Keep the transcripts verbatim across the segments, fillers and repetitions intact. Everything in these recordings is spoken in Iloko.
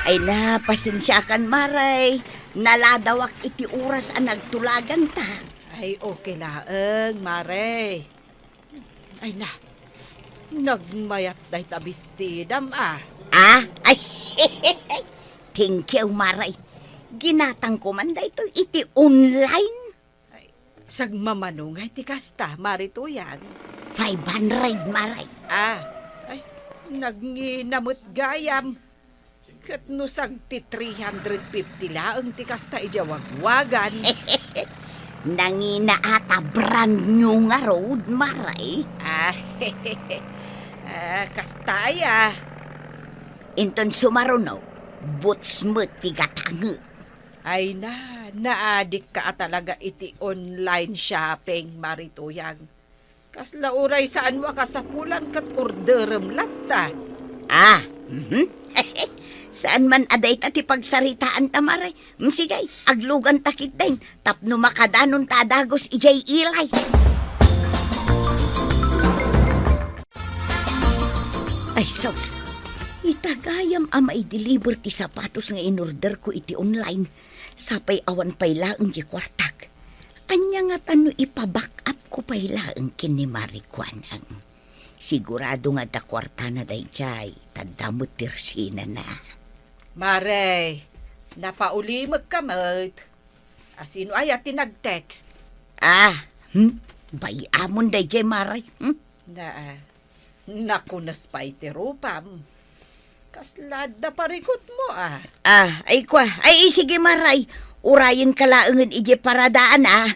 Ay na, pasensiakan, Mare. Naladawak iti oras a nagtulaganta. Ay, okay laeng, Mare. Ay na, nagmayat dayta bestidam, a. Ah? Ay, thank you, Mare. Ginatangko man daytoy iti online. Ay, sagmamano ngay ti kasta, Mare Tuyang? Five hundred, Mare. Ah, ay, nagngina met gayam. Ket no sagti three hundred fifty laeng ti kasta idiay wagwagan. Nangina ata brand new ngarud, Mare. Ah, ah, kasta aya. Inton sumaruno, boots met ti gatanget. Ay na, naadikka a talaga iti online shopping, Mare Tuyang. Kasla uray saanmo a kasapulan ket orderem latta. Ah, mhm. Saan man a dayta ti pagsaritaanta, Mare. Mm, sige, agluganta ketdin tapno makadanonta a dagus idiay ilay. Ay, sus! Ita gayam a maideliver ti sapatos nga inorderko iti online. Sapay awan pay laeng ti kuartak. Ania ngata no ipa-back up ko pay laeng ken ni Mare Kuanang? Sigurado nga adda kuartana daydiay, ta adda met ti resinana. Mare, napaulimekka met. A, sino aya ti nag-text? Ah, hmm? Bay-amon daydiay, Mare. Hmm? Na, nakunes pay ti rupam. Kasla adda parikutmo, a. Ah, ay kua. Ay, sige, Mare. Urayenka laengen idiay paradaan, a.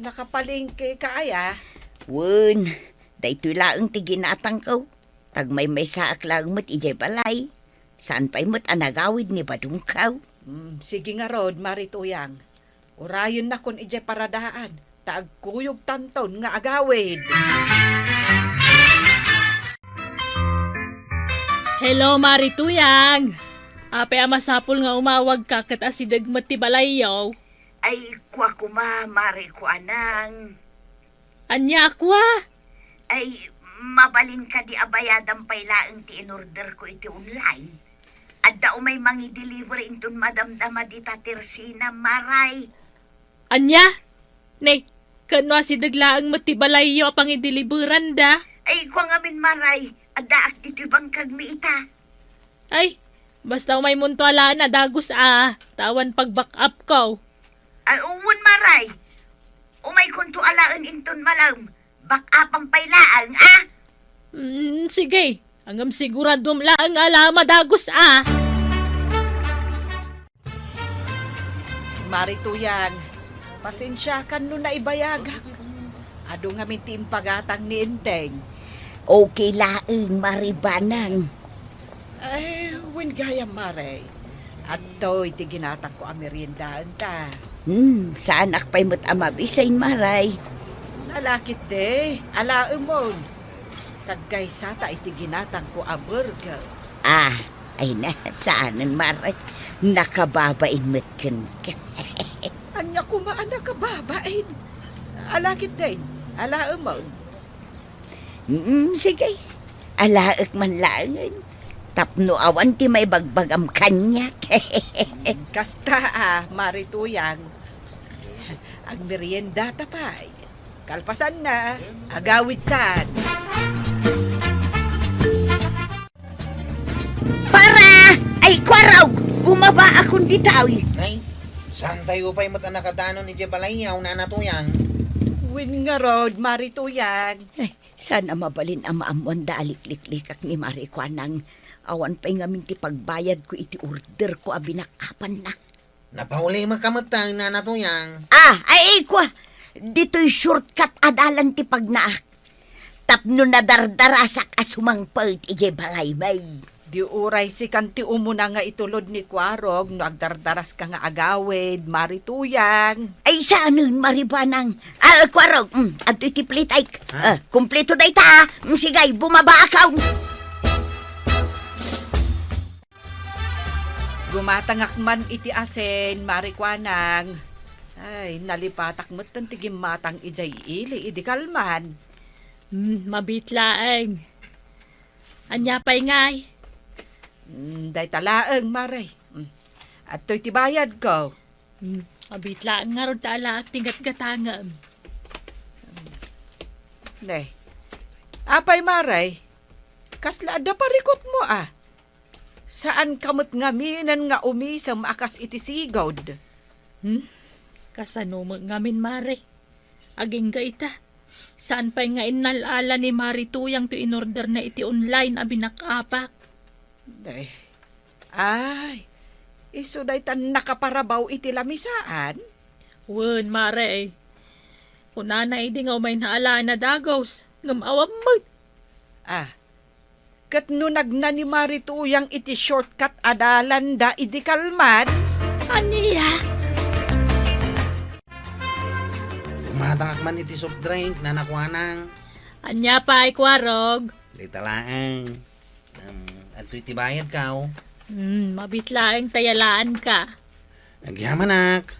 Nakapalengkeka aya? Wen, daytoy laeng ti ginatangko. Tagmaymaysaak laeng met idiay balay. Saan pay met a nagawid ni badongko. Mm, sige ngarud, Mare Tuyang. Urayennakon idiay paradaan, ta agkuyogtanton nga agawid. Hello, Mare Tuyang! Apay a masapul nga umawagka ket asideg met ti balayyo? Ay, kua koma, Mare Kuanang. Ania a kua? Ay, mabalin kadi a bayadam pay laeng ti inorderko iti online? Adda umay mangideliver inton madamdama dita ti resinam, Mare. Ania? Ne, ket no asideg laeng met ti balayyo a pangideliveranda? Ay, kua ngamin, Mare, addaak ditoy bangkagmi ita. Ay, basta umaymonto alaen a dagus a, ta awan pag-back up ko. Ay, wen, Mare. Umaykonto alaen inton malem. Back up-am pay laeng, a? Mm, sige. Ngem siguraduem laeng a alaem a dagus a. Mare Tuyang, pasensiakan no naibayagak. Adu ngamin ti impagatang ni Enteng. Okay laeng, Mare Banang. Ay, wen gayam, Mare. Adtoy ti ginatangko a meriendaenta. Hmm, saanak pay met a mabisin, Mare. Ala ketdi, alaemon. Saggaysata iti ginatangko a burger. Ah, ay na, saanen, Mare. Nakababain met kenka. Ania koma a nakababain? Ala ketdin, alaemon. Mm, sige. Alaek man laengen. Tapno awan ti maibagbagam kaniak. Kasta a, Mare Tuyang. Agmeriendata pay. Kalpasanna, agawidtan. Para! Ay, kuarog! Bumabaakon ditoy! Nay, saantayo pay met a nakadanon idiay balayyo, Nana Tuyang? Wen ngarud, Mare Tuyang. Ay, saan a mabalin a maammoanda a likliklikak ni Mare Kuanang. Awan pay ngamin ti pagbayadko iti orderko a binakapanna. Napaulimekka met, Nana Tuyang. Ah, ay, ay, kua. Ditoy shortcut a dalan ti pagnaak. Tapno nadardarasak a sumangpet idiay balaymi. Di uray sikan ti umuna nga itulod ni Kuarog no agdardaraska nga agawid, Mare Tuyang. Ay, saanen, Mare Banang. Ah, Kuarog, mm, adtoy ti plate, ay. Ha? Ah, kumpleto dayta, ah. Mm, sige, bumabaakon. Gumatangak man iti asin, Mare Kuanang. Ay, nalipatak metten ti gimmatang idiay ili idi kalman. Hmm, mabiit laeng. Ania pay ngay? Mm, dayta laeng, Mare. Mm. Adtoy ti bayadko. Mm, mabiit laeng ngarud ta alaak ti gatgatangem. Ne. Apay, Mare? Kasla adda parikutmo, a? Saanka met ngaminen nga umisem a kas iti sigud? Hmm? Kasano met ngamin, Mare? Agingga ita, saan pay nga innal-ala ni Mari Tuyang ti inorderna iti online a binak-apak. Ay. Ay, isu dayta nakaparabaw iti lamisaan? Wen, Mare. Kunana idi nga umayna alaen a dagus, ngem awan met. Ah, ket no nagna ni Mari Tuyang iti shortcut a dalanda idi kalman? Ania? Umatangak man iti soft drink, Nana Kuanang. Ania pay, Kuarog? Dita laeng. Um, adtoy ti bayadko. Hmm, mabiit laeng ta yalaanka. Agyamanak.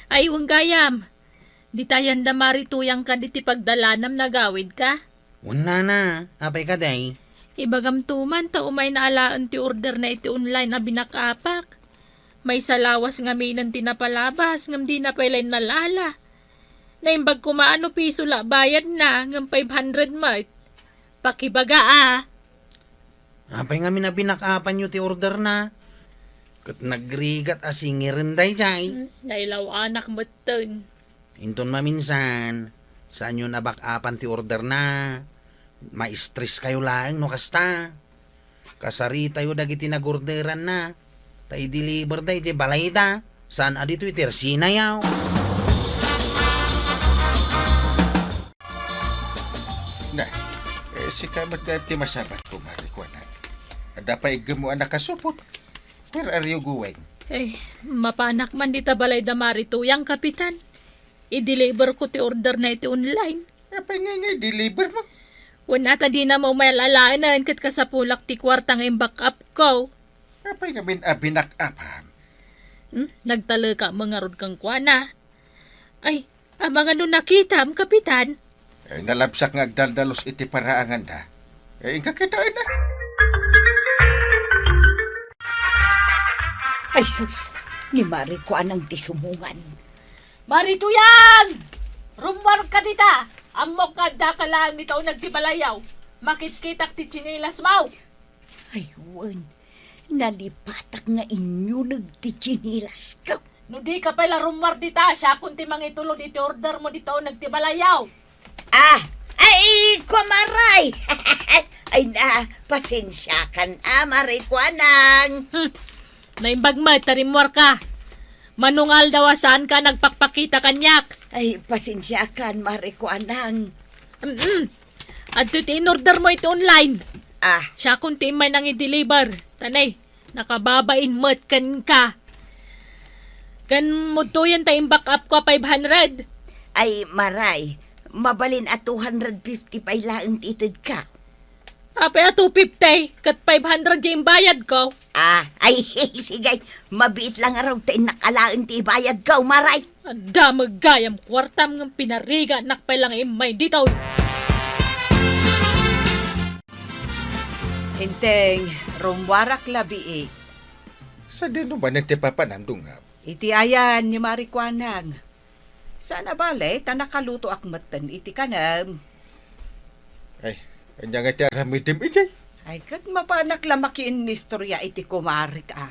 Ay, wen gayam. Dita yan da Mari Tuyang kadi ti pagdalanam, nagawidka? Wen, Nana, apay kadi? Ibagamto man ta umayna alaen ti orderna iti online a binak-apak. Maysa lawas ngaminen ti napalabas ngem dina pay la innal-ala. Naimbag koma a no piso la bayadna ngem five hundred met. Pakibaga, a. Apay ngamin a binak-apanyo ti orderna? Ket nagrigat a singiren daydiay. Hmm, nailaw-anak metten. Inton maminsan, saanyon a bak-apan ti orderna. Ma-stress kayo laeng no kasta. Kasaritayo dagiti nagorderanna. Ta i-deliver da iti balayda. Saan a ditoy iti resinayo. Na, eh, sika met nga ti masabat ko, Mari Kuanang. Adda pay iggemmo a nakasupot. Where are you going? Eh, mapanak man dita balay da Mari Tuyang, Kapitan. I-deliver ko ti order na iti online. Apay nga, nga i-deliver mo? Wen, ta dina mo maal-alaenan ket kasapulak ti kuarta nga in-back up ko. Apay ngamin a binak-apam? Hmm? Nagtalekak ngarud kenkuana. Ay, amangan no nakitam, Kapitan. Ay, nalabsak nga agdaldalus iti paraanganda. Ay, inka kitaen na. Ay, sus, ni Mari Kuanang ti sumungan. Mari Tuyang! Rummuarka dita! Ammok nga addaka laeng dita uneg ti balayaw. Makitkitak ti tsinelasmo. Ay, wen. Nalipatak nga inyuneg ti tsinelas ko. No dika pay la rummuar dita, siakon ti mangitulod iti order mo dita uneg ti balayaw. Ah, ay, kumaray! Ay na, pasensiakan, a, Mari Kuanang. Hmm. Naimbag met ta rimmuarka. Mano nga aldaw a saanka nagpakpakita kaniak. Ay, pasensiakan, Mari Kuanang. Mm-mm. Adtoy ti in-order mo iti online. Ah. Siakon ti immay nang-i-deliver. Tanay, nakababain met kenka. Ken mudtoyen ta in-back up ko a five hundred. Ay, Maray, mabalin a two hundred fifty pay laeng ti itedka. Apay a two fifty, ket five hundred ti imbayad ko. Ah, ay, sige, mabiit la ngarud ta innak alaen ti ibayad ko, Maray. Adda met gayam kuartam ngem pinariganak pay la nga immay ditoy. Enteng, rummuarak la biit. Sadino manen ti papanam, Dungab? Iti ayan ni Mari Kuanang. Saan a bale, ta nakalutoak metten iti kanem. Ay, ania nga ti aramidem idiay? Ay, ket mapanak la makiinnistorya iti kumarek, a.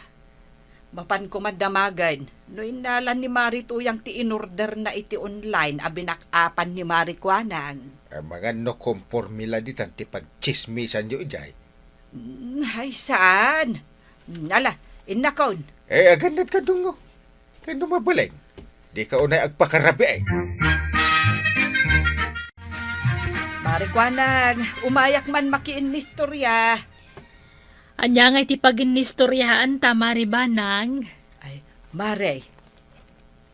Mapan koma damagen no innala ni Mari Tuyang ti in-order na iti online a binak-apan ni Mari Kuanang. Amangan no kompormi la ditan ti pagtsismisanyo idiay. Mm, ay, saan? Mm, ala, innakon. Eh, agannad ka, Dungo. Kano mabalin? Dika unay agpakarabii. Mari Kuanang, umayak man makiinnistorya. Ania nga iti paginnistoryaanta, Mari Banang? Ay, Mari,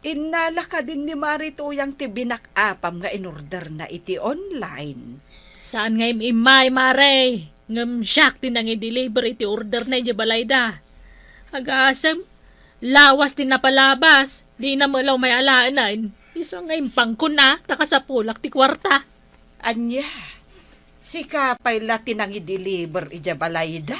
innala kadin ni Mari Tuyang ti binak-apam nga in-order na iti online. Saan nga im-immay, Mari? Ngem siak ti nangi-deliver iti order na idiay balayda. Agasem, lawas ti napalabas, dina met la umay alaenan. Isu nga impangkon a, ta kasapulak ti kuarta. Ania? Sika pay la ti nangi-deliver idiay balayda?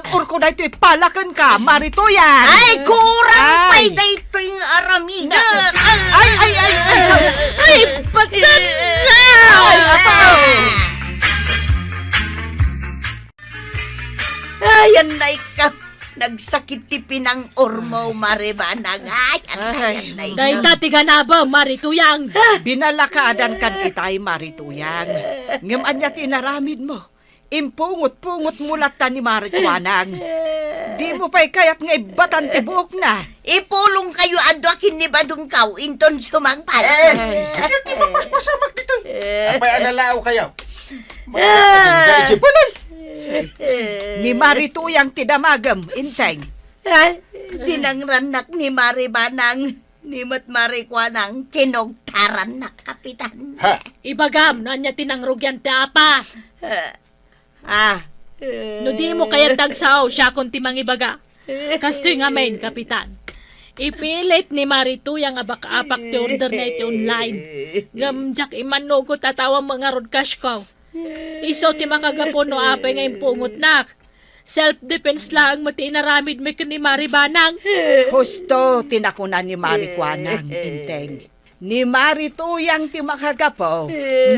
Ipan-or ko daytoy pala kenka, Maritoyan. Ay, kurang Ay. pay daytoy nga aramidek. Na- Ay, ay, ay, ay, sa- Ay, patay na! Ay, apo! Ay, anay ka. Nag Sakit ti pinang-urmo, Mare Banang. Ay, ay, ay, ay, ay. Dayta ti ganabem, Mare Tuyang. Binalakaadankan itay, Mare Tuyang. Ngem ania ti inaramidmo? Impungot-pungotmo latta ni Mare Kuanang. Dimo pay kayat nga ibbatan ti buokna. Ipulongkayo a dua ken ni Badongkaw, inton sumangpal. Eh, ania ti mapaspasamak ditoy? Apay a nalaokayo? Makapatingga iti balay. Ni Mare Tuyang ti damagem, Enteng. Ay, dinangrannak ni Mare Banang, ni met Mare Kuanang, kinugtarannak, Kapitan. Ha? Ibagam no ania ti nangrugian ti apa. Ah. No dimo kayat agsao, siakon ti mangibaga. Kastoy ngamin, Kapitan. Ipilit ni Mare Tuyang a back-upak ti orderna iti online. Ngem diak immanugot a tawam ngarud cashko. Isu ti makagapu no apay nga impungotnak. Self-defense laeng met ti inaramidmi ken ni Mare Banang. Husto ti nakuna ni Mare Kuanang, Enteng. Ni Mare Tuyang ti makagapu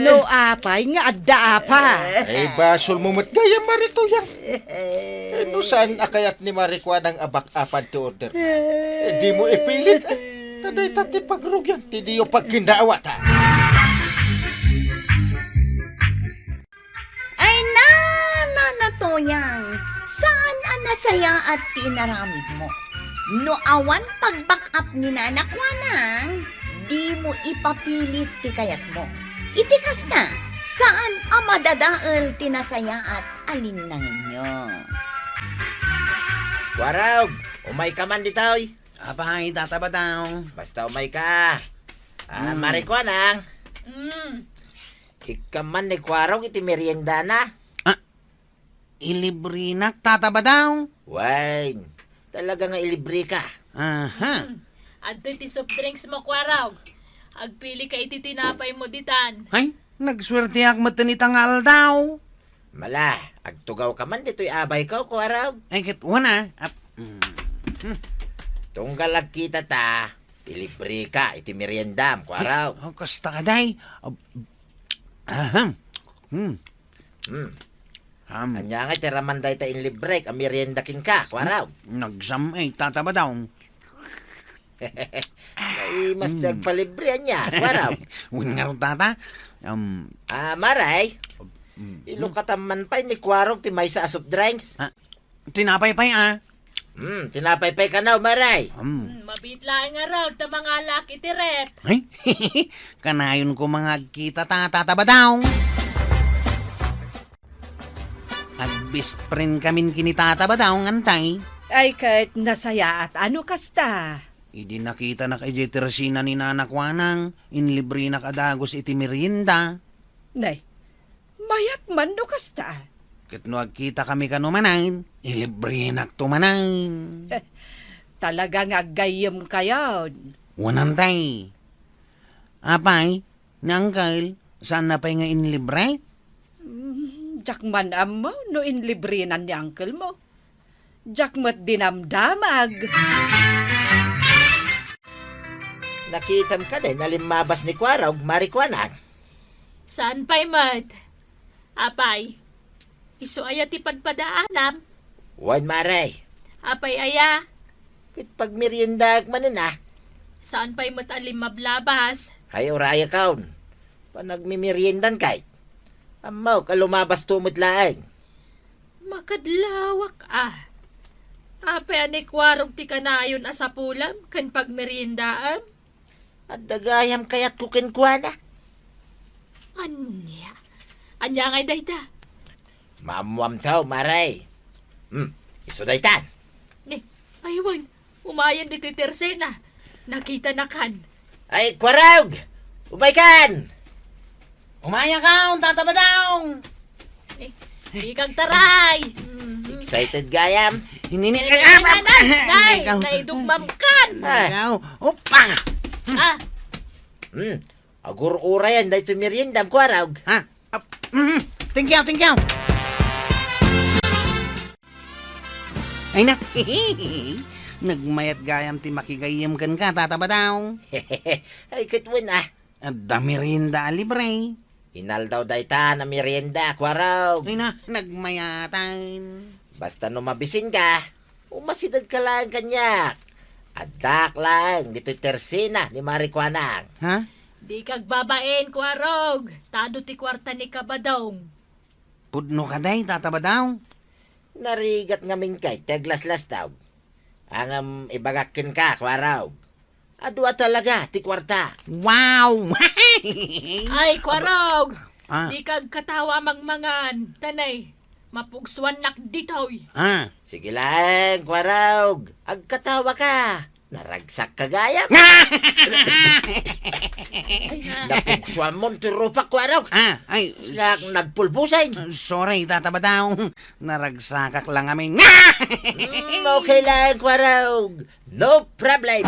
no apay nga adda apa. Ay, basolmo met gayam, Mare Tuyang. Eh, no saan a kayat ni Mare Kuanang a back-upan ti order? Eh, dimo ipilit, eh. Ta dayta ti pagrugian ti diyo pagkinnaawatan. Ay, na, na, na, Tuyang. Saan a nasayaat ti inaramidmo? No awan pag-back up ni Nana Kuanang, dimo ipapilit ti kayatmo. Iti kasta, saan a madadael ti nasayaat a linnangenyo. Kuarog, umayka man ditoy. Apay, Tata Badong? Basta umayka. Ah, Hmm. Mare Kuanang. Mm. Ikkan man ni Kuarog iti meriendana. Ah, ilibrinak, Tata Badong? Wen, talaga nga ilibrika. Aha. Hmm. Adtoy ti soft drinks mo, Kuarog. Agpilika iti tinapay mo ditan. Ay, nagsuerteak met ita nga aldaw. Mala, agtugawka man ditoy abayko, Kuarog. Ay, ket wen a. Ap-, mm. Hmm. Tunggal agkitata, ilibrika iti meriendam, Kuarog. Ay, oh, kasta kadi. Ab-, ahem. Hmm. Hmm. Ham. Ania ngay ti raman dayta inlibrek a merienda kenka, Kuarog? Nagsam-, eh, Tata Badong. Naimas ti Hmm. agpalibre, ania, Kuarog? Wen ngarud, Tata. Um, Ah, Mare, mm. Ilukatan man pay ni Kuarog ti maysa a soft drinks. Ah, tinapay pay, ah. Hmm, tinapay pay kano, Mare. Hmm. Hmm, mabiit laeng ngarud ta mangalak iti ref. Ay, kanayon ko nga agkitata, Tata Badong. Ag-best friend kamin ken ni Tata Badong, Enteng. Ay, ket nasayaat a no kasta. Idi nakitanak idiay tersena ni Nana Kuanang, inlibrinak a dagus iti merienda. Nay, mayat man no kasta. Ket no agkitakami kano manen, ilibrinak to manen. Talaga nga aggayyemkayon. Wen, Enteng. Apay, ni Uncle, saanna pay nga inlibre? Mm, diak man ammo no inlibrenan ni uncle mo. Diak met dinamdamag. Nakitam kadi a limmabas ni Kuarog, Mare Kuanang? Saan pay met? Apay, isu aya ti padpadaanam? Wen, Mare. Apay aya? Ket pagmeriendaak manen a. Saan pay met a limmablabas? Ay, urayakon. Panagmemeriendan kay. Ammok a lumabasto met laeng. Makadlawak a. Apay a ni Kuarog ti kanayon a sapulem ken pagmeriendaem? Adda gayam kayatko kenkuana. Ania? Ania ngay dayta? Maammoamto, Mare. Hmm, isu daytan. Ni, ay wen, umayen ditoy tersena. Nakitanakan. Ay, Kuarog! Umaykan! Umayakon, Tata Badong! Eh, di kagtaray! Mhm. Excited gayam. Inini-, Ay, ay, ay, ay, ay, ikaw. Naidugmamkan! Ah. Ikaw. Opa! Ah. Hmm. Agur-urayan daytoy meriendam, Kuarog. Ha? Ap-, mhm. Thank you, thank you. Ay na. Nagmayat gayam ti makigayyem kenka, Tata Badong. Ay, ket wen, ah. Adda merienda a libre. Inaldaw dayta a merienda, Kuarog. Ay na, nagmayatan. Basta no mabisinka, Umasidegka laeng kaniak. Addaak laeng ditoy tersena ni Mari Kuanang. Ha? Dika agbabain, Kuarog. Tado ti kuarta ni Kabadong. Pudno kadi, Tata Badong? Narigat ngamin kay ti aglaslastog. Ngem ibagak kenka, Kuarog. Adu a talaga ti kuarta. Wow! Ay, Kuarog! Ah. Dika agkatawa a mangmangan. Tanay, mapugsuannak ditoy. Ah. Sige laeng, Kuarog. Agkatawaka. Naragsakka gayam. Napugsuanmon ti rupak, Kuarog. Ah, ay, Siak nagpulbusen. Sorry, Tata Badong. Naragsakak lang amin. Mm, okay lang, Kuarog. No problem.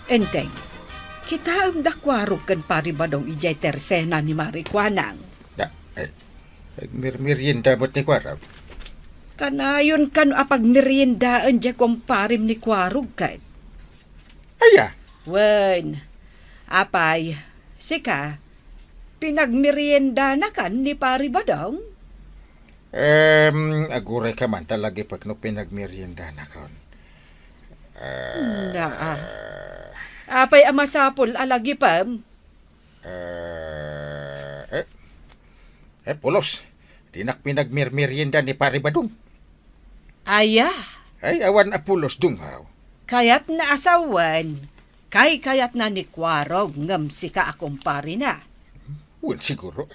Enteng, kitaem da Kuarog ken Pari Badong idiay tersena ni Mari Kuanang. Da, eh, agmirmerienda met ni Kuarog. Kanayon kano a pagmeriendaen diay kumparem ni Kuarog ket? Aya? Wen, apay, sika, pinagmeriendanakan ni Pari Badong? Em, agurayka man ta lagipek no pinagmeriendanakon. Ah, Naa. Apay a masapul a lagipem? Eh, eh, eh, pulos. Dinak pinagmirmerienda ni Pari Badong. Aya? Ay, awan a pulos, dungaw. Kayatna a sawen, kaykayatna ni Kuarog ngem sika a kumparina. Wen, siguro.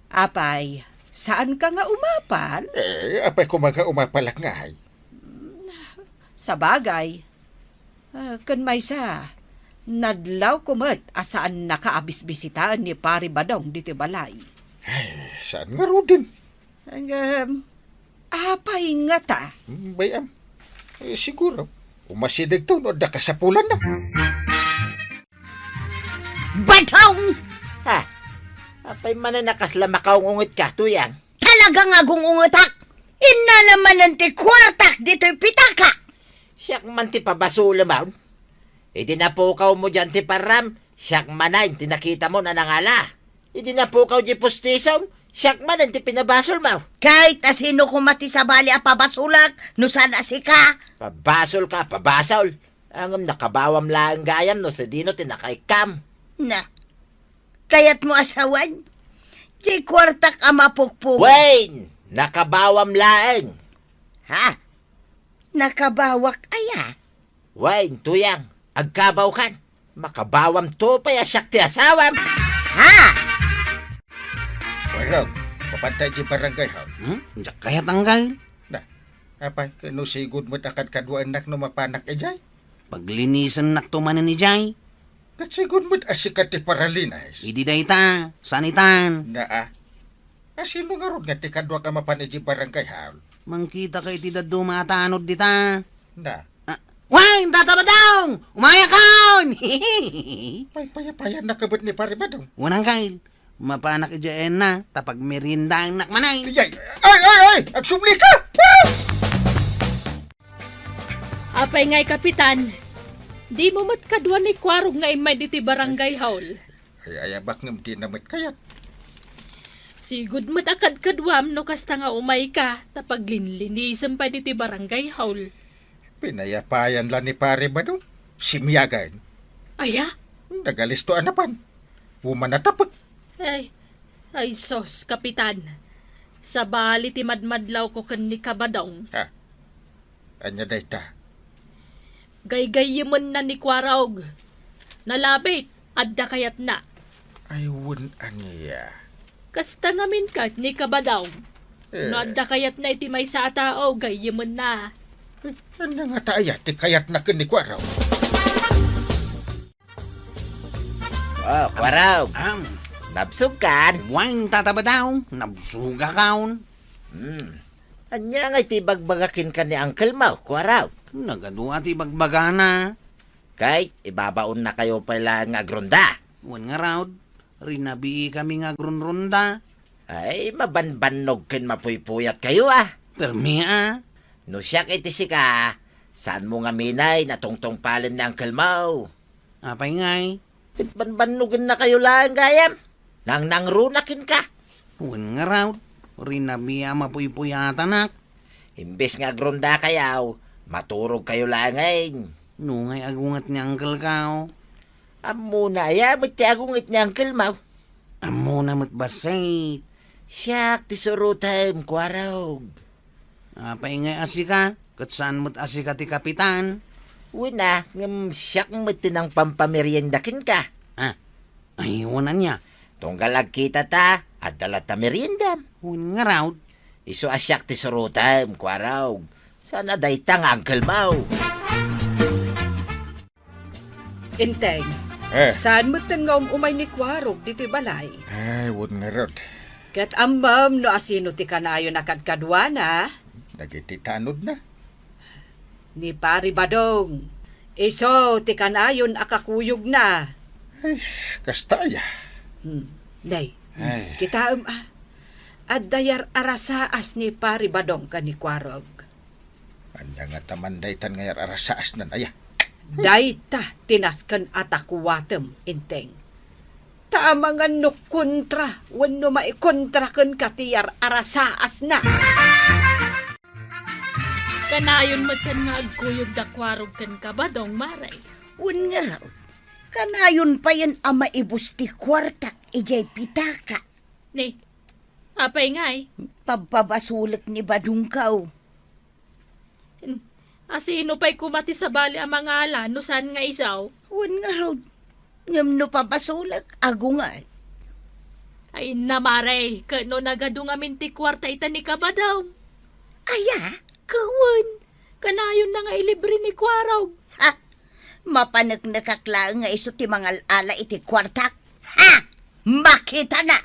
Apay, saanka nga umapal? Eh, apay koma nga umapalak ngay? Sabagay. Ah, ken maysa, nadlawko met a saannaka a bisbisitaen ni Pari Badong ditoy balay. Ay, saan ngaruden? Ngem, apay ngata? Hmm, bay-am. Eh, siguro, umasidegto no adda kasapulanna. Badong! Ha? Apay manen a kasla makaung-ungetka, Tuyang? Talaga nga agung-ungetak! Innala manen ti kuartak ditoy pitaka! Siak man ti pabasolem, awn. Idi napukawmo dian ti parram, siak manen ti nakitamon a nangala. Idi napukaw diay pustisom, siak manen ti pinabasolmo. Ket asino koma ti sabali a pabasolek no saan a sika? Pabasolka, pabasol. Ngem nakabawam laeng gayam no sadino ti nakaikkam. Na, kayatmo a sawen? Diay kuartak a mapukpok. Wen, nakabawam laeng. Ha? Nakabawak aya? Wen, Tuyang, agkabawkan. Makabawamto pay a siak ti asawam. Ha? Kuarog, mapanka idiay barangay hall. Hmm? Diak kayat, Angkel. Na, apay, ket no sigud met a kadkaduaennak no mapanak idiay? Paglinisen-nakto manen idiay. Ket sigud met a sika ti paralinis. Idi dayta, saan itan? Naa. Asino ngarud nga ti kaduak a mapan idiay barangay hall? Mangkitaka iti dadduma a tanod dita. Na. Ah, wen, Tata Badong! Umayakon! Paypayapayannak met ni Pari Badong. Wen, Angkel. Mapanak idiay enna, ta pagmeriendaennak manen. Ay, ay, ay, ay! Agsublika! Ah! Apay ngay, Kapitan? Dimo met kadua ni Kuarog nga immay ditoy barangay hall? Ay, ayabak ngem dina met kayat. Sigud met a kadkaduam no kasta nga umayka, ta paglinlinisem pay ditoy barangay hall. Pinayapayan la ni Pari Badong. Simiagan. Aya? Nagalisto a napan. Umanatapek. Ay, ay sus, Kapitan. Sabali ti madmadlawko ken ni Kabadong. Ha? Ania dayta? Gaygayyemenna ni Kuarog. Nalabit, adda kayatna. Ay, wen ania. Kasta ngamin ket ni Kabadong. Eh. No adda kayatna iti maysa a tao, gayyemenna. Eh, ania ngata aya ti kayatna ken ni Kuarog? Oh, Kuarog. Am. Nabsogkan? Wen, Tata Badong, nabsogakon. Hmm. Ania ngay ti ibagbaga kenka ni uncle mo, Kuarog? Nagadu a ti ibagbagana. Kay, ibabaonnakayo pay laeng nga agronda. Wen ngarud, rinabiikami nga agronronda. Ay, mabanbannog ken mapuypuyatkayo, ah. Permi, ah. No siak iti sika, saanmo ngamin a tungtungpalen ni uncle mo. Apay ngay? Ket banbannogennakayo laeng gayam. Nangnangruna kenka. Wen ngarud, rinabi a mapuypuyatanak. Imbes nga agrondakayo, maturogkayo laengen. No ngay agunget ni uncle ko? Ammona aya met ti agunget ni uncle mo? Ammona met bassit. Siak ti surotem, Kuarog. Apay ngay a sika? Ket saan met a sika ti kapitan? Wen a, ngem siak met ti nangpampamerienda kenka. Ah, ay, wen ania? Tunggal agkitata, adda latta meriendam. Wen ngarud? Isu a siak ti surotem, Kuarog. Saan a dayta nga uncle mo? Enteng, Eh. saan metten nga um-umay ni Kuarog ditoy balay? Ay, wen ngarud. Ket ammom no asino ti kanayon a kadkaduana? Dagiti tanodna. Ni Pari Badong. Isu ti kanayon a kakuyogna. Ay, kasta aya. Hmm. Nay, Ay. kitaem a. Adda yar-arasaas ni Pari Badong ken ni Kuarog. Ania ngata man daytan nga yar-arasaasnan aya? Dayta ti nasken a takuatem, Enteng. Ta amangan no kontra wenno maikontra kenka ti yar-arasaasna. Kanayon metten nga agkuyogda Kuarog ken Kabadong, Mare. Wen ngarud, kanayon payen a maibus ti kuartak idiay pitaka. Ni, apay ngay? Pabpabasolek ni Badongko. Asino pay koma ti sabali a mangala no saan nga isu? Wen ngarud, ngem no pabasolek, agunget. Ay, inna, Mare, ket no nagadu ngamin ti kuarta ita ni Kabadong? Aya? Ket wen, kanayonna nga ilibre ni Kuarog. Ha? Mapaneknekak laeng nga isu ti mangal-ala iti kuartak. Ha? Makitana!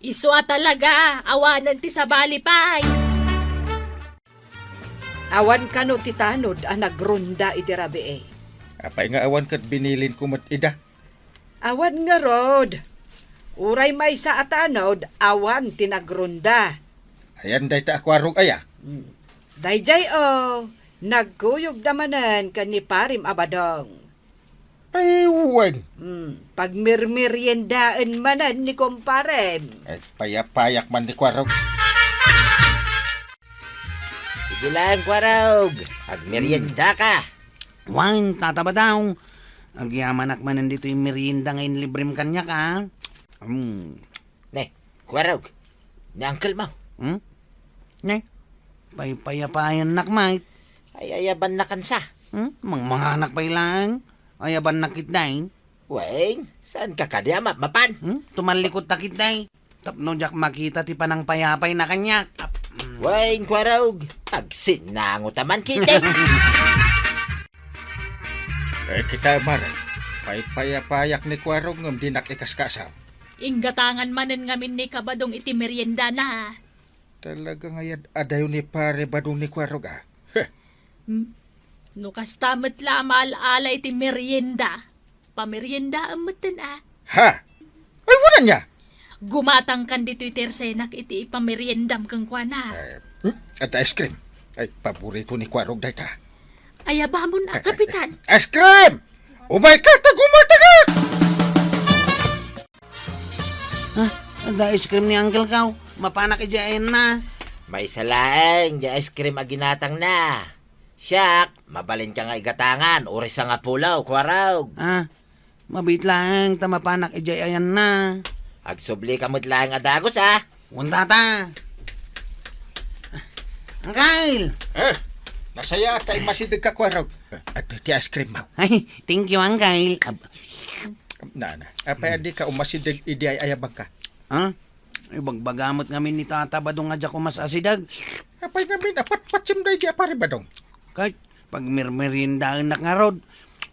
Isu a talaga, awanen ti sabali pay. Awan kano ti tanod a nagronda iti rabii. Apay nga awan ket binilinko met ida? Awan ngarud. Uray maysa a tanod, awan ti nagronda. Ayan dayta a Kuarog aya? Hmm. Daydiay, o, nagkuyogda manen ken ni Parim a Badong. Ay, wen. Hmm, pagmirmeriendaen manen ni kumparem. Ay, payapayak man ni Kuarog. Sige lang, Kuarog. Agmerienda ka. Wen, Tata Badong. Agyamanak manen ditoy merienda nga inlibrem kaniak, a. Hmm. Ne, Kuarog. Ni uncle mo. Hmm? Ne? Paypayapayannak met. Ay, ayabannakan sa. Hmm? Mangmanganak pay laeng. Ayabannak ketdi. Wen, saan ka kadi a mapmapan? Hmm? Tumallikot ta ketdi. Tapno diak makita ti panangpayapayna kaniak. Ap-, hmm. Wen, Kuarog, agsinnango ta man ketdi. Eh, kita, Mare. Paypayapayak ni Kuarog ngem dinak ikaskasaw. Inggatangan manen ngamin ni Kabadong iti meriendana. Talaga nga yad-adayo ni Pare Badong ni Kuarog, a. Heh. Hmm. No kasta met la a maal-ala iti merienda, pameriendaem metten, a. Ha? Ay, wala niya. Gumatangkan ditoy tersenak iti ipameriendam kenkuana. Eh, hmm? Adda ice cream. Ay, paborito ni Kuarog dayta. Ayabamon a, Kapitan. Ice cream! Umay ka, ta gumatangak! Ah, adda ice cream ni Uncle Kao. Mapanak idiay ayanna. Maysa laeng di ice cream a ginatangna. Siak, mabalinka nga igatangan, uray sangapulo, Kuarog. Ah, mabiit laeng ta mapanak idiay ayanna. Agsublika met laeng a dagus, a. Wen, Tata. Uncle! Eh, nasayaat ta immasidegka, Kuarog. Eh, adda ti ice cream mo. Ay, thank you, Uncle. Ab- Na, na. Apay a dika ummasideg idi ay-ayabangka? Ha? Ibagbaga met ngamin ni Tata Badong a diak umas-asideg. Apay ngamin a patpatsem daydi a Pare Badong? Ket pagmirmeriendaennak ngarud.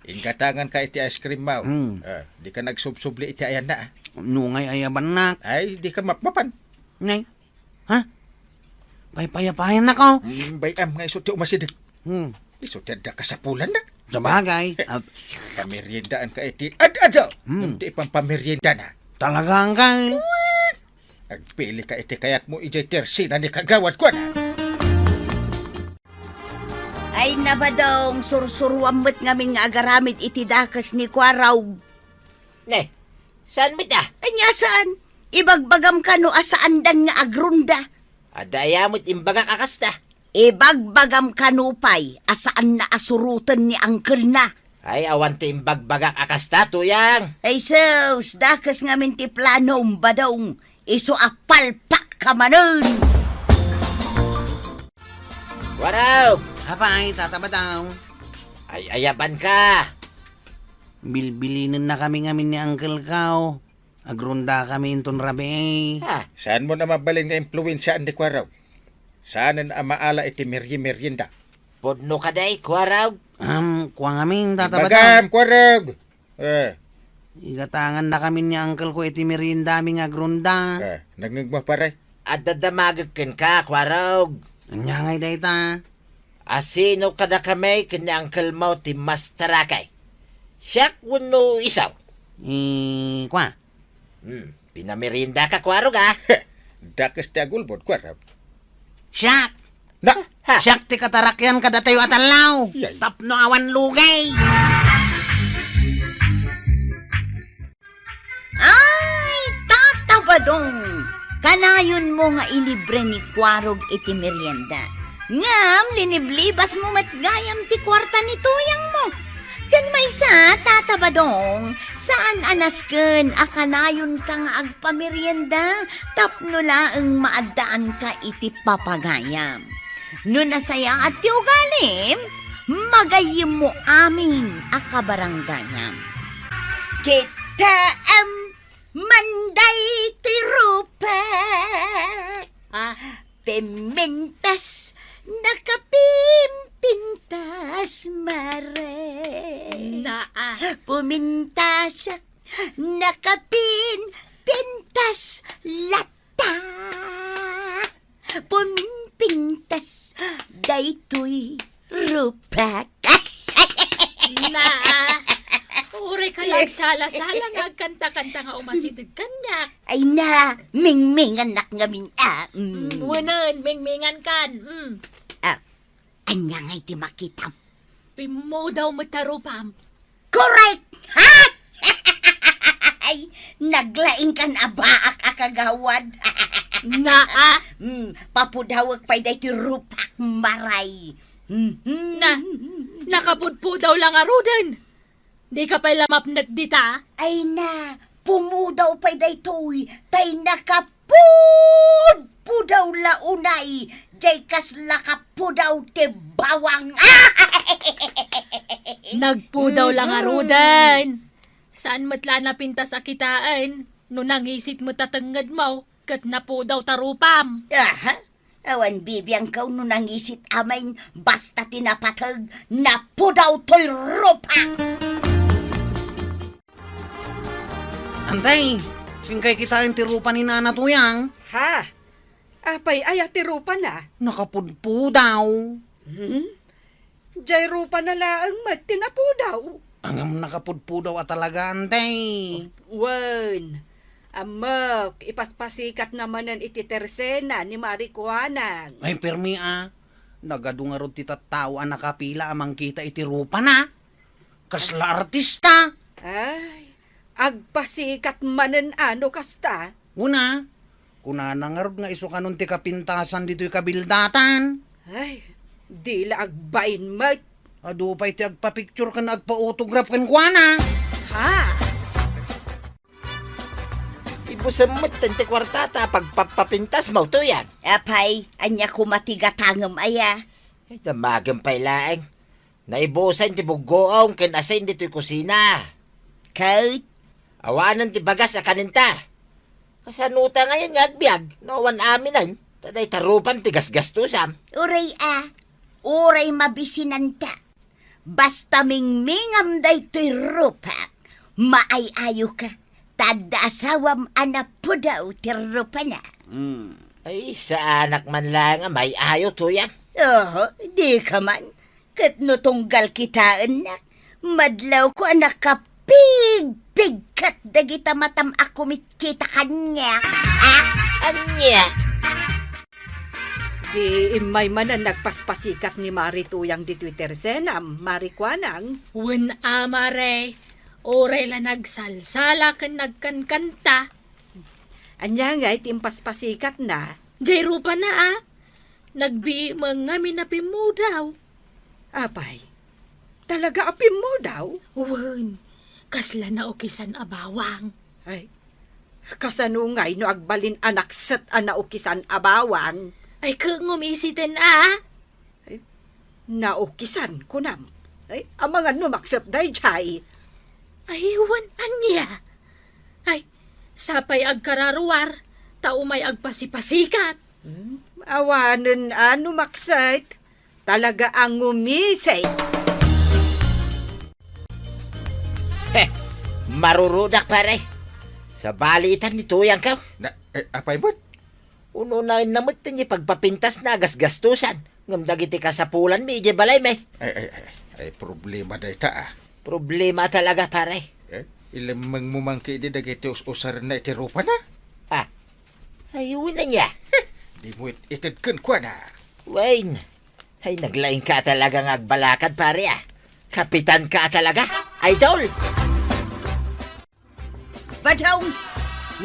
Inggatanganka iti ice cream mo. Hmm. Ah, dika agsubsubli iti ayanna, a. No ngay ayabannak? Ay, dika mapmapan. Nay. Ha? Paypayapayannak, o. Mm, bay-am nga isu ti umasideg. Hmm. Isu ti adda kasapulanna. Sabagay. Ah. Pameriendaanka iti ad-adu. Hmm. Ngem ti ipampameriendana. Talaga, Uncle? Agpilika iti kayatmo idiay tersena ni Kagawad, kuana. Ay, Badong, sursuruam met ngamin nga agaramid iti dakes ni Kuarog. Ne, saan met a? Ania saan? Ibagbagam kano a saandan nga agronda? Adda aya met imbagak a kasta? Ibagbagam kano pay a saanna a suroten ni angkelna. Ay, awan ti imbagbagak a kasta, Tuyang. Ay sus, dakes ngamin ti planom, Badong. Isu a palpak ka manen. Warog! Apay, Tata Badong. Ay, ayaban ka. Bilbilinennakami ngamin ni Uncle Kao. Agrunda kami inton rabii. Ha? Saanmo a mabalin nga impluensiaan ni Kuarog? Saanen a maala iti merye-meryenda? Pudno kadi, Kuarog? Am, kua ngamin, Tata Ibagam, Badong. Kuarog! Eh. Igatangannakami ni uncle ko iti meriendami nga agrunda. Eh, nangngegmo, pare? Adda damagek kenka, Kuarog. Ania ngay dayta? Asino kadakami ken ni uncle mo ti mas tarakay? Siak wenno isaw? Eh, kua? Hmm, pinameriendaka, Kuarog, a? Dakes ti agulbod, Kuarog. Siak! Na? Ha? Siak ti katarakyan kadatayo a tallaw. Yay. Tapno awan lugay. Ay, Tata Badong, kanayonmo nga ilibre ni Kuarog iti merienda. Ngem liniblibasmo met gayam ti kuarta ni tuyangmo. Ken maysa, Tata Badong, saan a nasken a kanayonka nga agpamerienda tapno laeng maaddaanka iti papagayam. No nasayaat ti ugalim, magayyemmo amin a kabaranggayam. Kitaem man daytoy rupak. Ah. Pimintas, nakapimpintas, mare. Naa. Pumintasak, nakapimpintas, latta. Pumimpintas, daytoy rupak. Na, uray ka lang sala-sala nga agkanta-kanta nga umasideg kaniak. Ay na, mingmingannak ngamin a. Mm. Mm, wenen, mingmingan kan. Mm. Ah, ania ngay ti makitam? Pimmudaw met ta rupam. Correct! Ha? Ay, naglaingkan a baak a kagawad. Naa? Mm, papudawek pay daytoy rupak, maray. Mhm. Na, nakapudpudaw la ngaruden. Dika pay la mapnek dita? Ay na, pumudaw pay daytoy, tay nakapudpudaw la unay, jay kasla kapudaw ti bawang. Nagpudaw la ngaruden. Saan met la a napintas a kitaen, no nangisit met a tengngedmo, ket napudaw ta rupam. Aha. Awan bibiangko no nangisit amin, basta ti napateg, napudaw toy rupak. Antay, inkay kitaen ti rupa ni Nana Tuyang? Ha? Apay aya ti rupana? Nakapudpudaw. Hmm? Jay rupana laeng met ti napudaw. Ngem nakapudpudaw a talaga, antay. Wen, ammok, ipaspasikatna manen iti tersena ni Mari Kuanang. Ay, permi a. Nagadu ngarud ti tattao a nakapila a mangkita iti rupana. Kasla artista. Ay, agpasikat manen a no kasta. Una, kunana ngarud nga isu kanon ti kapintasan ditoy kabildatan. Ay, di la agbain met. Adu pay ti agpa-picture ken agpa-autograph kenkuana. Ha? Ibusem met ti kuartata a pagpapapintasmo, Tuyang. Apay, ania koma ti gatangem aya? Ay, damagem pay laeng. Naibusen ti buggoong ken asin ditoy kusina. Ket? Awanen ti bagas a kaninta. Kasanota ngayen nga agbiag, no awan aminen, ta dayta rupam ti gasgastusam. Uray a, uray mabisinanta. Basta mingmingam daytoy rupak, maay-ayoka, ta adda asawam a napudaw ti rupana. Hmm. Ay, saanak man laeng a maay-ayo, Tuyang. Oho, dika man. Ket no tunggal kitaennak, madlawko a nakapigpigkat dagita matam a kumitkita kaniak. Ha? Ania? Di immay manen nagpaspasikat ni Mari Tuyang ditoy tersenam, Mari Kuanang. Wen a, Mare, uray la nagsalsala ken nagkankanta. Ania ngay ti impaspasikatna? Jay rupana a. Nagbiimeng ngamin a pimmudaw. Apay, talaga a pimmudaw? Wen, kasla naukisan a bawang. Ay, kasano ngay no agbalin a nakset a naukisan a bawang? Ay, kengngom isiten a. Ay, naukisan, kunam. Ay, amangan no makset dayjay. Ay, wen, ania? Ay, sapay agkararuar, ta umay agpasipasikat. Hmm, awanen a no makset, talaga a ngumisit. Heh, marurudak, pare. Sabali itan ni Tuyang ka. Na, eh, apay met? Unona inna met ti pagpapintas na gasgastusan. Ngem dagiti kasapulanmi idiay balaymi. Ay, ay, ay, ay, problema dayta, ah. Problema talaga, pare. Eh, ilemmengmo man ketdi dagiti us-usarenna iti rupana? Ah, ay, wen ania? Dimo it-ited kenkuana. Wen, ay, naglaing ka talaga nga agbalakad, pare, ah. Kapitan ka talaga, idol. Badong,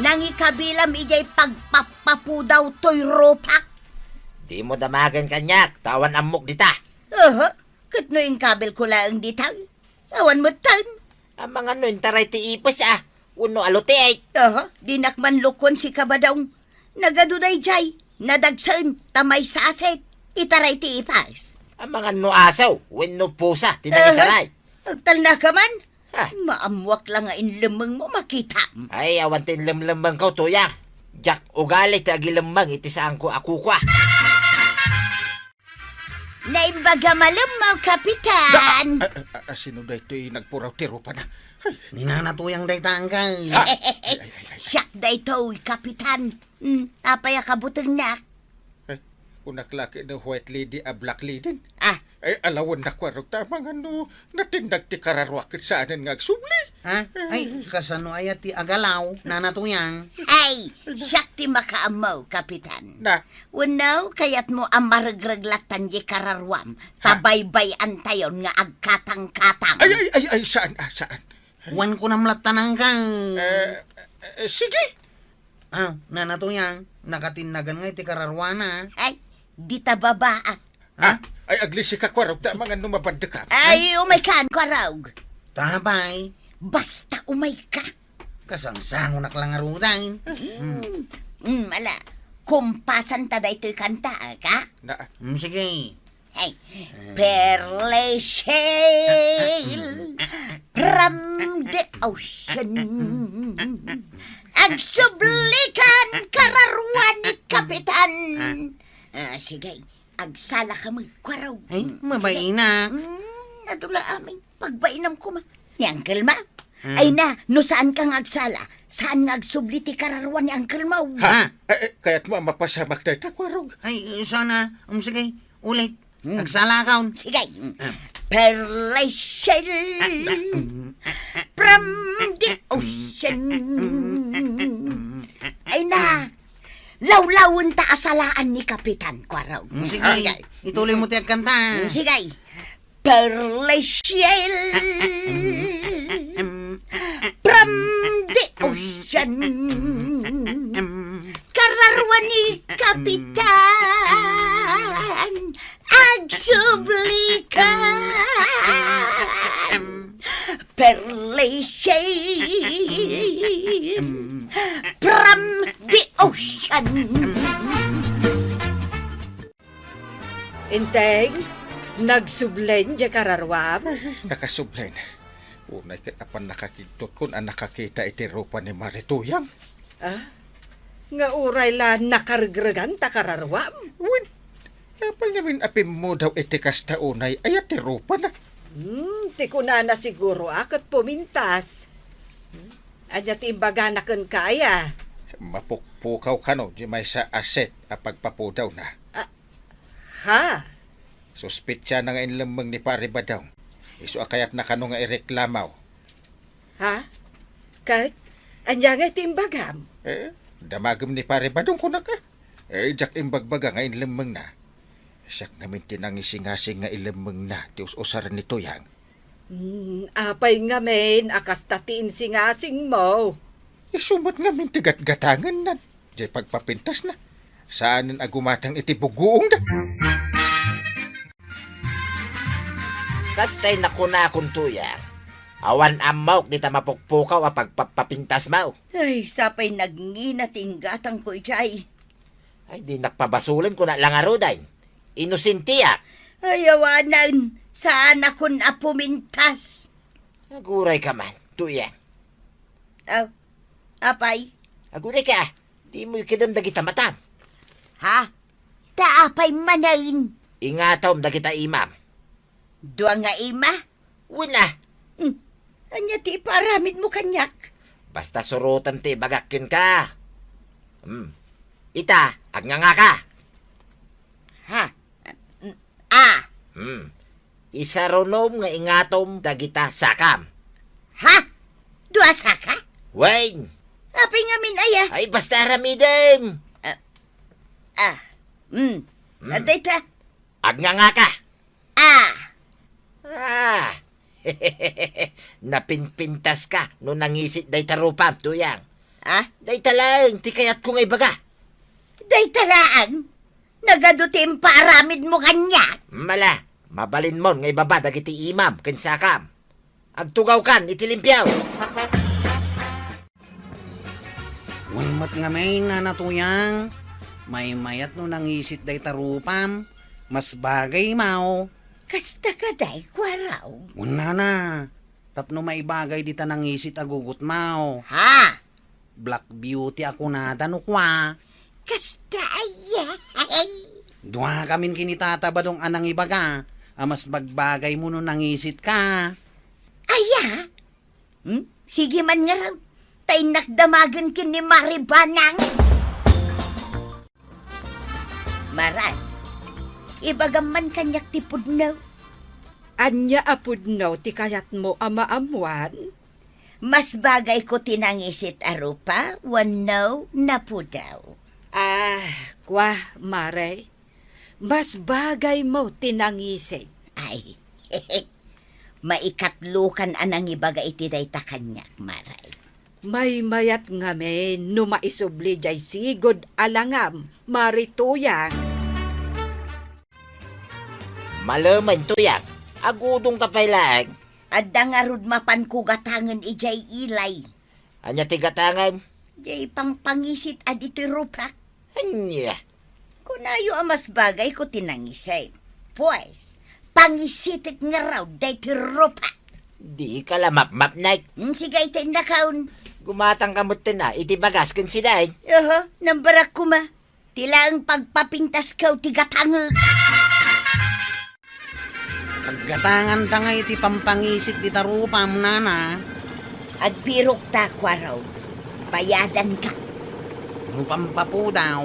nangikabilam idiay pagpappapudaw toy rupak. Dimo damagen kaniak, ta awan ammok dita. Aha, ket no inkabilko laeng dita, awan metten. Amangan no intaray ti ipis, ah, wenno alutik. Aha, dinak man lukon sika, Badong. Nagadu dayjay, nadagsen, ta maysa a set, itaray ti ipis. Amangan no aso, wenno pusa, ti Aha. nangitaray. Agtalnaka man? Ha? Maammoak la nga inlemmengmo, makitam. Ay, awan ti inlemlemmengko, Tuyang. Diak ugali ti agilemmeng iti saanko a kukua. Naimbagam a lemmaw, Kapitan. Da-, a, a, a, sino daytoy nagpuraw ti rupana? Ay. Ni Nana Tuyang dayta, angkel. Ha? Ay, ay, ay, ay. Siak daytoy, Kapitan. Hmm, apay a kabutengnak? Eh, kunak la ket no white lady a black lady. Ah. Ay, alawennak, Kuarog, ta amangan no natindag ti kararuak ket saanen nga agsubli. Ha? Ay, kasano aya ti agalaw, Nana Tuyang? Ay, siak ti makaammo, Kapitan. Na? Wenno, kayatmo a maregreg lattan di kararuam, ta Ha? baybay-antayon nga agkatangkatam. Ay, ay, ay, ay, saan, ah, saan? Wen kunam lattan, angkel. Eh, eh, sige. Ah, Nana Tuyang, nakatinnagan nga iti kararuana. Ay, dita baba, ah. Ha? Ah, ay, aglisika, Kuarog, ta amangan no mabaddekam. Ay, umaykan, Kuarog. Tapay. Basta umayka. Kasangsangonak la ngaruden. Mm. Mm, ala, kumpasanta daytoy kanta, ah, ka? Na, Mm, sige. Hey, pearly shell from the ocean. Agsublikan kararuan ni Kapitan. Ah, sige, agsalaka met, Kuarog. Ay, Mm, mabainak. sige. Mm, adu la amin. Pagbainam koma. Ni Uncle Ma? Hmm. Ay na, no saan ka nga agsala, saan nga agsubli ti kararuan ni Uncle Mo? Ha? Ha? Eh, eh, kayatmo a mapasamak dayta, Kuarog? Ay, sana. Um, sige, ulit. Hmm. Agsalakon. Sige. Ah. Pearly shell Ah, ah, mm, ah, ah, from the ah, ah, ocean. mm, ah, ah, mm, ah, ah, Ay na, mm. lawlawen ta a salaan ni Kapitan, Kuarog. Mm, sige. Sige. Ituloy mo ti agkanta. Mm, sige. Pearly shell from the ocean. Kararuan ni Kapitan, agsublikan. Pearly shell from the ocean. Enteng, nagsublen diay kararuam? Nakasublen. Unay ket apan nakakigtotkon a nakakita iti rupa ni Mare Tuyang. Ah? Nga uray la nakaregregan ta kararuam? Wen, apay ngamin a pimmudaw iti kasta unay aya ti rupana? Hmm, ti kunana siguro a ket pumintas. Hmm? Ania ti imbagana kenka aya? Mapukpukaw kano di maysa a set a pagpapudawna. Ah, Ha? Suspetsana nga inlemmeng ni Pare Badong. Isu a kayatna kano nga ireklamaw. Ha? Ket, ania ngay ti imbagam? Eh, damagem ni Pare Badong, kunaka. Eh, diak imbagbaga nga inlemmengna. Siak ngamin ti nangisingasing nga ilemmengna ti us-usaren ni Tuyang. Hmm, apay ngamin a kasta ti insingasingmo? Isu met ngamin ti gatgatangenna, diay pagpapintasna. Saanen a gumatang iti buguongda. Kasta ti nakunakon, Tuyang. Awan ammok dita mapukpukaw a pagpapapintasmo. Ay, sapay nagngina ti inggatangko idiay. Ay, dinak pabasolen, kuna la ngaruden. Inosentiak. Ay, awanen, saanakon a pumintas. Agurayka man, Tuyang. Aw, apay? Agurayka, dimo ikedem dagita matam. Ha? Ta apay manen? Ingatom dagita imam. Dua nga ima? Wen a. Hmm. Ania ti ipaaramidmo kaniak? Basta surotem ti ibagak kenka. Hmm. Ita, agngangaka. Ha? Hmm. Ah. Hmm. Isarunom nga ingatom dagita sakam. Ha? Dua saka? Wen. Apay ngamin aya? Ay, basta aramidem. Ah. Ah. Hmm. Hmm. Adda ita? Agngangaka. Ah. Ah. Napinpintaska no nangisit dayta rupam, Tuyang. Ah? Dayta laeng ti kayatko nga ibaga. Dayta laeng? Nagadu ti impaaramidmo kaniak? Mala, mabalinmon nga ibaba dagiti imam ken sakam. Agtugawkan iti limpio. Wen met ngamin, Nana Tuyang, maymayat no nangisit dayta rupam, mas bagay maw. Kasta kadi, Kuarog? Wen, Nana, tapno maibagay dita nangisit a gugutmaw. Ha? Black beauty a kunada no kua. Kasta aya. Duakamin ken ni Tata Badong a nangibaga a mas bagbagaymo no nangisitka. Aya? Hmm? Sige man ngarud, ta innak damagen ken ni Mari Banang. Maray, ibagam man kaniak ti pudno. Ania a pudno ti kayatmo a maammuan? Mas bagayko ti nangisit a rupa wenno napudaw? Ah, kua, Mare. Mas bagaymo ti nangisit. Ay, maikatlokan a nangibaga iti dayta kaniak, Mare. Maymayat ngamin no maisubli diay sigud a langam, Mari Tuyang. Malemen, Tuyang. Agudongka pay laeng. Adda ngarud mapanko gatangen idiay ilay. Ania ti gatangem? Diay pangpangisit a ditoy rupak. Ania? Kunayo a mas bagayko ti nangisit. Pues, pangisitek ngarud daytoy rupak. Dika la mapmapnek. Hmm, sige, iti innakon. Gumatangka metten a iti bagas ken sidaen. Oho, nambarak koma. Ti laeng pagpapintasko ti gatangek. Paggatanganta ngay ti pampangisit dita rupam, Nana. Agbirokta, Kuarog. Bayadanka. No pampapudaw,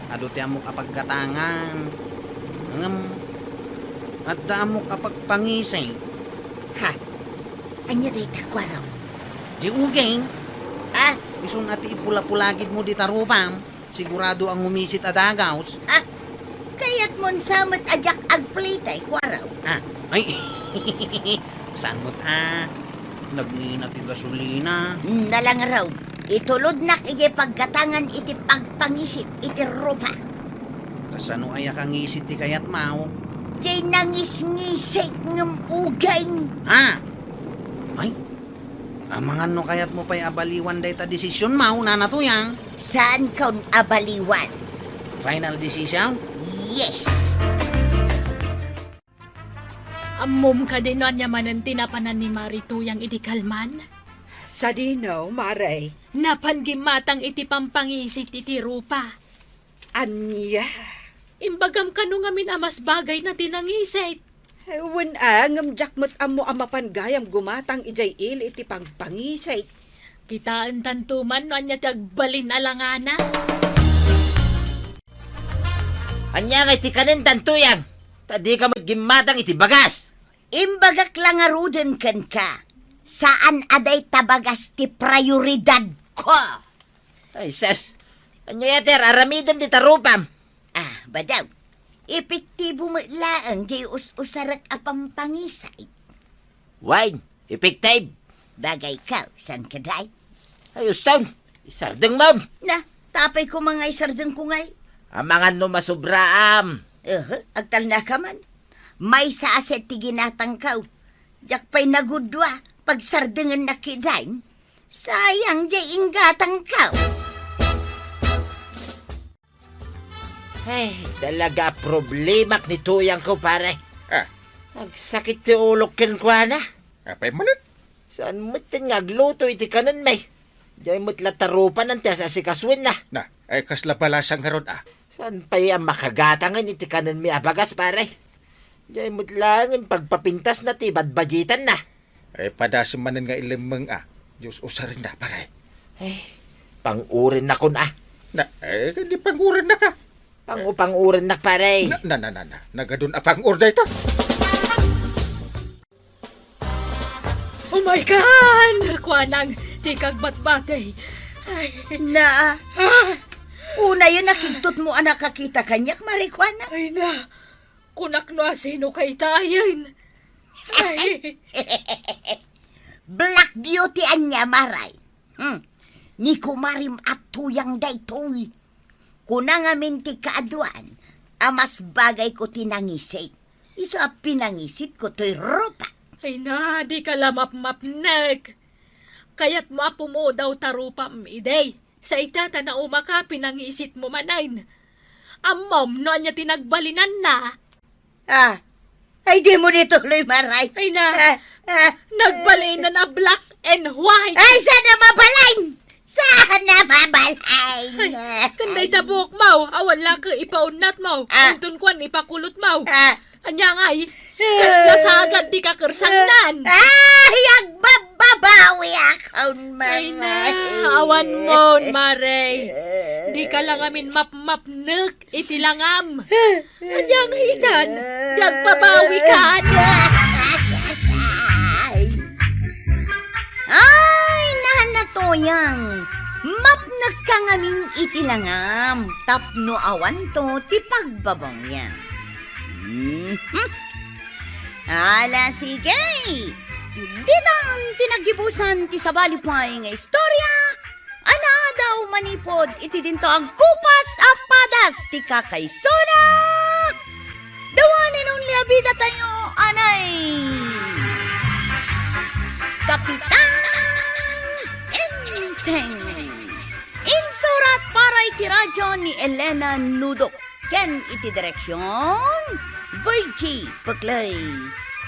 adu ti ammok a paggatangan. Ngem, adda ammok a pagpangisit. Ha? Ania dayta, Kuarog? Di uging. Ah? Isun a ti ipulapulagidmo dita rupam. Sigurado a ngumisit a dagaws. Ah, kayatmon sa met a diak agplitay, Kuarog? Ah, ay, saan met a? Nagngina ti gasolina. Nalangraw, itulodnak idiay paggatangan iti pagpangisit iti rupa. Kasano aya ka ngisit ti kayatmo? Diay nangisngisit ngem uging. Ha? Ay, amangan no kayatmo pay a baliwan dayta desisionmo, Nana Tuyang. Saankon a baliwan. Final decision? Yes! Ammom kadi no ania manen ti napanan ni Mari Tuyang idi kalman? Sadino, Mare? Napan gimmatang iti pampangisit iti rupa. Ania? Imbagam kano ngamin a mas bagayna ti nangisit. Eh, wen a, ngem diak met ammo a mapan gayam gumatang idiay ili iti pampangisit. Kitaentanto man no ania ti agbalin a langana. Ania ngay ti kanentan, Tuyang? Ta dika met gimmatang iti bagas. Imbagak la ngaruden kenka, saan a dayta bagas ti prioridadko. Ay, sus. Ania ti ar-aramidem dita rupam? Ah, badaw. Epektibo met laeng diay us-usarek a pampangisit. Wen, epektibo. Bagayko, saan kadi? Ay, uston. Isardengmon. Na, tapay ko nga isardengko ngay. Amangan no masubraam. Aha, agtalnaka man. Maysa a set ti ginatangkaw. Diak pay nagudua, pagsardengennak kitaen. Sayang diay inggatangkaw. Ay, talaga a problemak ni tuyangko, pare. Ah. Agsakit ti ulok kenkuana. Apay manen? Saan met nga agluto iti kanenmi? Diay met la tarupanan ti as-asikasuenna. Na, ay kasla balasang ngarud, ah. Saan pay a makagatangen iti kanenmi a bagas, pare? Diay met laengen pagpapintasna ti badbaditanna. Ay, padasem manen nga ilemmeng, ah. Diyos, usarenna, pare. Ay, pang-urinakon, ah. Na, eh, di pang-urinnak, ah. Pang-, pang-urinnak, pare. Na, na, na, na, na. Nagadun a pang-ur dayta. Oh my God! Kuanang, di kagbatbati. Ay. Na, ah, unayen a kigtutmo a nakakita kaniak, Mare Kuana. Ay na, kunak no asino kayta ayen. Ay. Black Beauty ania, Mare. Hmm. Ni kumarem a tuyang daytoy. Kuna ngamin ti kaaduan a mas bagayko ti nangisit. Isu a pinangisitko toy rupak. Ay na, dika la mapmapnek. Kayatmo a pumudaw ta rupam idi. Sa ita ta naumaka, pinangisitmo manen. Ammom no ania ti nagbalinanna? Ah, ay, dimo ni tuloy, Mare. Ay na. Ah, ah. Nagbalinan a black and white. Ay, saan a mabalin? Saan a mabalin? Ay, ken dayta buokmo, awan la ket ipaunnatmo. Ah. Inton kuan, ipakulotmo. Ah. Ania ngay? Kasla sagad ti kakersangnan. Ay, agbabbabawi akon, Mare. Ay na, awanmon, Mare. Dika la ngamin mapmapnek iti langam. Ania nga itan? Di agbabawikan. Ay, nana tuyang. Mapnekka ngamin iti langam. Tapno awanto ti pagbabawiam. Mhm. Ala, sige. Ditan ti naggibusan ti sabali pay nga istorya a naadaw manipud iti dinto agkupas a padas ti kakaisuna. The one and only a bidatayo, anay Kapitan Enteng. Insurat para iti radyo ni Elena Nudok. Ken iti direksion, Virgie Peclay.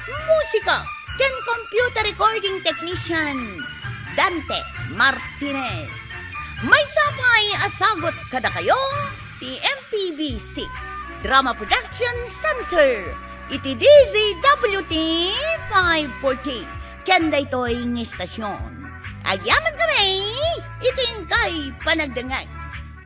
Musika ken computer recording technician, Dante Martinez. Maysa pay a sagut kadakayo ti M P B C Drama Production Center iti D Z W T five forty ken daytoy nga estasion. Agyamankami iti inkay panagdengngeg.